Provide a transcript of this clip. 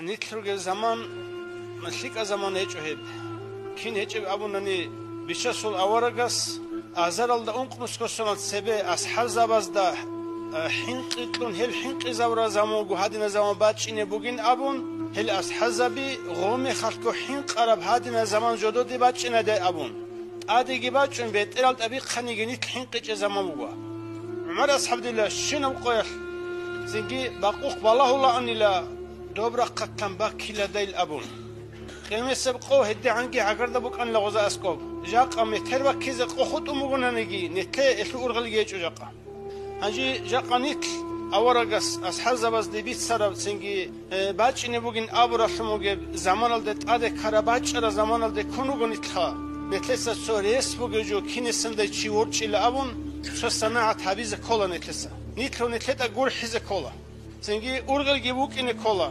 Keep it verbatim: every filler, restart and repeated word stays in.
Нилъ ругел заман лъикӀа заман гьечӀо гьеб. Кин гьечӀеб абунани, Бичасул аварагас азаралда ункънусго соналъ цебе асхӀабзабазда, э, хӀинкъи кьун, гьел хӀинкъизавра заман вуго гьадина заман бачӀине бугин абун, гьел асхӀабзаби гъомехалъго хӀинкъараб гьадина заман жододе бачӀинадай абун. ТӀадеги бачӀун, бетӀерал тӀабихъаниги нилъ хӀинкъичӀеб заман буго. ГӀумар асхӀабдила щинаб къоялъ цинги бакъухъ балагьулаанила доб рахъалъан баккиладайил абун. Къемесеб къо гьедигӀанги гӀагарда букӀанила гъоза аскӀоб. Жакъа метер баккизе къо хутӀун бугонаниги, нилъее гьелъул ургъелги гьечӀо жакъа. Гьанже жакъа нилъ аварагас асхӀабзабазде бицараб цинги, э, бачӀине бугин абуралъун бугеб заманалде, тӀаде ккараб бачӀараб заманалде ккун руго нилъха. Нилъеца цо рес бугев жо кинисандай чи ворчӀила абун, цо санагӀат гьабизе ккола нилъеца. Нилъго нилъеда гурхӀизе ккола. Цинги ургъелги букӀине ккола.